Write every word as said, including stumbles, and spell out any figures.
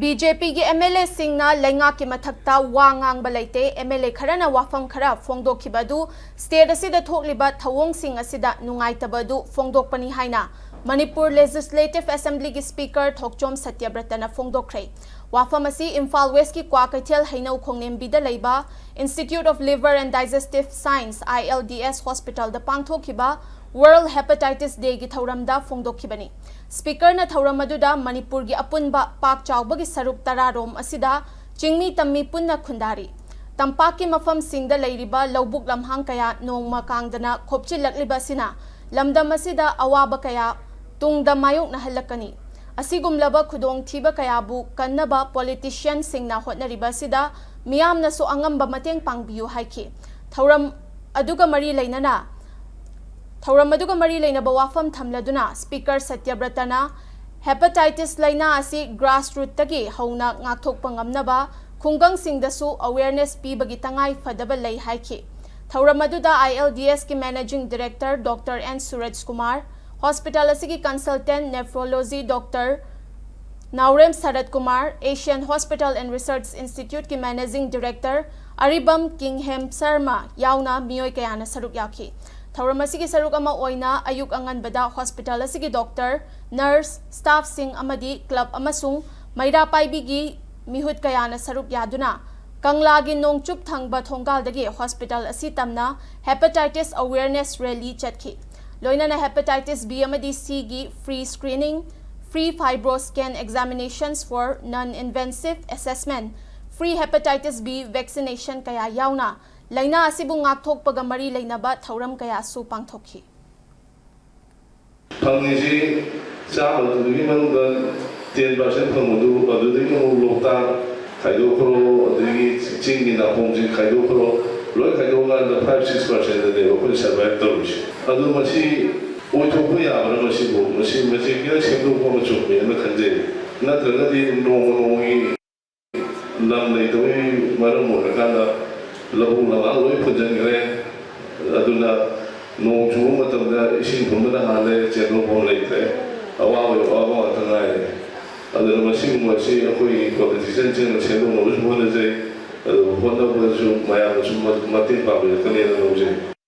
B J ꯄꯤꯒꯤ M L ꯑꯦꯁꯤꯡꯅ ꯂꯩꯉꯥꯛꯀꯤ ꯃꯊꯛꯇ ꯋꯥ ꯉꯥꯡꯕ ꯂꯩꯇꯦ꯫ ꯑꯦꯝ ꯑꯦꯜ ꯑꯦ ꯈꯔꯅ ꯋꯥꯐꯝ ꯈꯔ ꯐꯣꯡꯗꯣꯛꯈꯤꯕ ꯑꯗꯨ ꯁ꯭ꯇꯦꯠ ꯑꯁꯤꯗ ꯊꯣꯛꯂꯤꯕ ꯊꯧꯑꯣꯡꯁꯤꯡ ꯑꯁꯤꯗ ꯅꯨꯡꯉꯥꯏꯇꯕ ꯑꯗꯨ ꯐꯣꯡꯗꯣꯛꯄꯅꯤ ꯍꯥꯏꯅ ꯃꯅꯤꯄꯨꯔ ꯂꯦꯖꯤꯁꯂꯦꯇꯤꯚ ꯑꯦꯁꯦꯝꯕ꯭ꯂꯤꯒꯤ ꯁ꯭ꯄꯤꯀꯔ ꯊꯣꯛꯆꯣꯝ ꯁꯇ꯭ꯌꯕ꯭ꯔꯇꯅ ꯐꯣꯡꯗꯣꯛꯈ꯭ꯔꯦ꯫ ꯋꯥꯐꯝ ꯑꯁꯤ ꯏꯝꯐꯥꯜ ꯋꯦꯁꯀꯤ ꯀ꯭ꯋꯥꯀꯩꯊꯦꯜ ꯍꯩꯅꯧ ꯈꯣꯡꯅꯦꯝꯕꯤꯗ ꯂꯩꯕ Institute of Liver and Digestive Science, I L D S, ꯍꯣꯁꯄꯤꯇꯥꯜꯗ ꯄꯥꯡꯊꯣꯛꯈꯤꯕ ꯋꯥꯔꯜꯗ ꯍꯦꯄꯥꯇꯥꯏꯇꯤꯁ ꯗꯦꯒꯤ ꯊꯧꯔꯝꯗ ꯐꯣꯡꯗꯣꯛꯈꯤꯕꯅꯤ꯫ ꯁ꯭ꯄꯤꯀꯔꯅ ꯊꯧꯔꯝ ꯑꯗꯨꯗ ꯃꯅꯤꯄꯨꯔꯒꯤ ꯑꯄꯨꯟꯕ ꯄꯥꯛ ꯆꯥꯎꯕꯒꯤ ꯁꯔꯨꯛ ꯇꯔꯥ ꯔꯣꯝ ꯑꯁꯤꯗ ꯆꯤꯡꯃꯤ ꯇꯝꯃꯤ ꯄꯨꯟꯅ ꯈꯨꯟꯗꯥꯔꯤ꯫ ꯇꯝꯄꯥꯛꯀꯤ ꯃꯐꯝꯁꯤꯡꯗ ꯂꯩꯔꯤꯕ ꯂꯧꯕꯨꯛ ꯂꯝꯍꯥꯡ ꯀꯌꯥ ꯅꯣꯡꯃ ꯀꯥꯡꯗꯅ ꯈꯣꯞꯆꯤꯜꯂꯛꯂꯤꯕ ꯑꯁꯤꯅ ꯂꯝꯗꯝ ꯑꯁꯤꯗ ꯑꯋꯥꯕ ꯀꯌꯥ ꯇꯨꯡꯗ ꯃꯥꯌꯣꯛꯅꯍꯜꯂꯛꯀꯅꯤ꯫ ꯑꯁꯤꯒꯨꯝꯂꯕ ꯈꯨꯗꯣꯡꯊꯤꯕ ꯀꯌꯥꯕꯨ ꯀꯟꯅꯕ ꯄꯣꯂꯤꯇꯤꯁꯤꯌꯟꯁꯤꯡꯅ ꯍꯣꯠꯅꯔꯤꯕ ꯑꯁꯤꯗ ꯃꯤꯌꯥꯝꯅꯁꯨ ꯑꯉꯝꯕ ꯃꯇꯦꯡ ꯄꯥꯡꯕꯤꯌꯨ ꯍꯥꯏꯈꯤ꯫ ꯊꯧꯔꯝ ꯑꯗꯨꯒ ꯃꯔꯤ ꯂꯩꯅꯅ ꯊꯧꯔꯝ ꯑꯗꯨꯒ ꯃꯔꯤ ꯂꯩꯅꯕ ꯋꯥꯐꯝ ꯊꯝꯂꯗꯨꯅ ꯁ꯭ꯄꯤꯀꯔ ꯁꯇ꯭ꯌꯕ꯭ꯔꯇꯅ ꯍꯦꯄꯥꯇꯥꯏꯇꯤꯁ ꯂꯥꯏꯅꯥ ꯑꯁꯤ ꯒ꯭ꯔꯥꯁ ꯔꯨꯠꯇꯒꯤ ꯍꯧꯅ ꯉꯥꯛꯊꯣꯛꯄ ꯉꯝꯅꯕ ꯈꯨꯡꯒꯪꯁꯤꯡꯗꯁꯨ ꯑꯋꯦꯌꯔꯅꯦꯁ ꯄꯤꯕꯒꯤ ꯇꯉꯥꯏ ꯐꯗꯕ ꯂꯩ ꯍꯥꯏꯈꯤ꯫ ꯊꯧꯔꯝ ꯑꯗꯨꯗ I L D S ꯀꯤ managing director doctor N Suraj Kumar, hospital ꯑꯁꯤꯒꯤ consultant nephrology doctor Naorem Sarat Kumar, Asian Hospital and Research Institute ꯀꯤ ꯃꯦꯅꯦꯖꯤꯡ ꯗꯤꯔꯦꯛꯇꯔ ꯑꯔꯤꯕꯝ ꯀꯤꯡꯍꯦꯝ ꯁꯔꯃ ꯌꯥꯎꯅ ꯃꯤꯑꯣꯏ ꯀꯌꯥꯅ ꯁꯔꯨꯛ ꯌꯥꯈꯤ꯫ ꯊꯧꯔꯝ ꯑꯁꯤꯒꯤ ꯁꯔꯨꯛ ꯑꯃ ꯑꯣꯏꯅ ꯑꯌꯨꯛ ꯑꯉꯟꯕꯗ ꯍꯣꯁꯄꯤꯇꯥꯜ ꯑꯁꯤꯒꯤ ꯗꯣꯛꯇꯔ, ꯅꯔꯁ, ꯁ꯭ꯇꯥꯐꯁꯤꯡ ꯑꯃꯗꯤ ꯀ꯭ꯂꯕ ꯑꯃꯁꯨꯡ ꯃꯩꯔꯥ ꯄꯥꯏꯕꯤꯒꯤ ꯃꯤꯍꯨꯠ ꯀꯌꯥꯅ ꯁꯔꯨꯛ ꯌꯥꯗꯨꯅ ꯀꯪꯂꯥꯒꯤ ꯅꯣꯡꯆꯨꯞ ꯊꯪꯕ ꯊꯣꯡꯒꯥꯜꯗꯒꯤ ꯍꯣꯁꯄꯤꯇꯥꯜ ꯑꯁꯤ ꯇꯝꯅ ꯍꯦꯄꯥꯇꯥꯏꯇꯤꯁ ꯑꯋꯦꯌꯔꯅꯦꯁ ꯔꯦꯂꯤ ꯆꯠꯈꯤ꯫ ꯂꯣꯏꯅꯅ ꯍꯦꯄꯥꯇꯥꯏꯇꯤꯁ ꯕꯤ ꯑꯃꯗꯤ ꯁꯤꯒꯤ free screening, free fibro scan examinations for non-invasive assessment, free hepatitis B vaccination ꯀꯌꯥ ꯌꯥꯎꯅ ꯂꯥꯏꯅꯥ ꯑꯁꯤꯕꯨ ꯉꯥꯛꯊꯣꯛꯄꯒ ꯃꯔꯤ ꯂꯩꯅꯕ ꯊꯧꯔꯝ ꯀꯌꯥꯁꯨ ꯄꯥꯡꯊꯣꯛꯈꯤ꯫ ꯐꯪꯉꯤꯁꯤ ꯆꯥꯝꯃꯗꯨꯒꯤ ꯃꯅꯨꯡꯗ ten percent ꯐꯪꯕꯗꯨ ꯑꯗꯨꯗꯒꯤ ꯑꯃꯨꯛ ꯂꯣꯛꯇꯥꯛ ꯈꯥꯏꯗꯣꯛꯈ꯭ꯔꯣ, ꯑꯗꯒꯤ ꯆꯤꯡꯒꯤ ꯅꯥꯄꯣꯝꯁꯤꯡ ꯈꯥꯏꯗꯣꯛꯈ꯭ꯔꯣ, ꯂꯣꯏ ꯈꯥꯏꯗꯣꯛꯑꯀꯥꯟꯗ five six percent ꯗꯅꯦꯕ ꯑꯩꯈꯣꯏꯅ survive ꯇꯧꯔꯤꯁꯦ꯫ ꯑꯗꯨ ꯃꯁꯤ ꯑꯣꯏꯊꯣꯛꯄ ꯌꯥꯕ꯭ꯔꯥ? ꯃꯁꯤꯕꯨ ꯃꯁꯤ ꯃꯁꯤ ꯈꯤꯇꯪ ꯁꯦꯝꯗꯣꯛꯄ ꯑꯃ ꯆꯨꯝꯃꯦꯅ ꯈꯟꯖꯩ꯫ ꯅꯠꯇ꯭ꯔꯒꯗꯤ ꯅꯣꯡꯃ ꯅꯣꯡꯃꯒꯤ ꯂꯝ ꯂꯩꯇꯕꯒꯤ ꯃꯔꯝ ꯑꯣꯏꯔꯀꯥꯟꯗ ꯂꯧꯕꯨꯛ ꯂꯝꯍꯥꯡ ꯂꯣꯏ ꯐꯨꯟꯖꯟꯈ꯭ꯔꯦ꯫ ꯑꯗꯨꯅ ꯅꯣꯡ ꯆꯨꯕ ꯃꯇꯝꯗ ꯏꯁꯤꯡ ꯊꯨꯝꯕꯅ ꯍꯥꯜꯂꯦ, ꯆꯦꯟꯊꯣꯛꯐꯝ ꯂꯩꯇ꯭ꯔꯦ꯫ ꯑꯋꯥꯕꯒꯤ ꯑꯋꯥꯕ ꯉꯥꯛꯇ ꯉꯥꯏꯔꯦ꯫ ꯑꯗꯨꯅ ꯃꯁꯤꯒꯨꯝꯕ ꯑꯁꯤ ꯑꯩꯈꯣꯏꯒꯤ ꯄꯣꯂꯤꯇꯤꯁꯤꯌꯥꯟꯁꯤꯡꯅ ꯁꯦꯝꯗꯣꯛꯅꯕꯁꯨ ꯍꯣꯠꯅꯖꯩ꯫ ꯑꯗꯨꯒ ꯍꯣꯠꯅꯕꯗꯁꯨ ꯃꯌꯥꯝꯅꯁꯨ ꯃ-, ꯃꯇꯦꯡ ꯄꯥꯡꯕꯤꯔꯛꯀꯅꯦꯅ ꯂꯧꯖꯩ꯫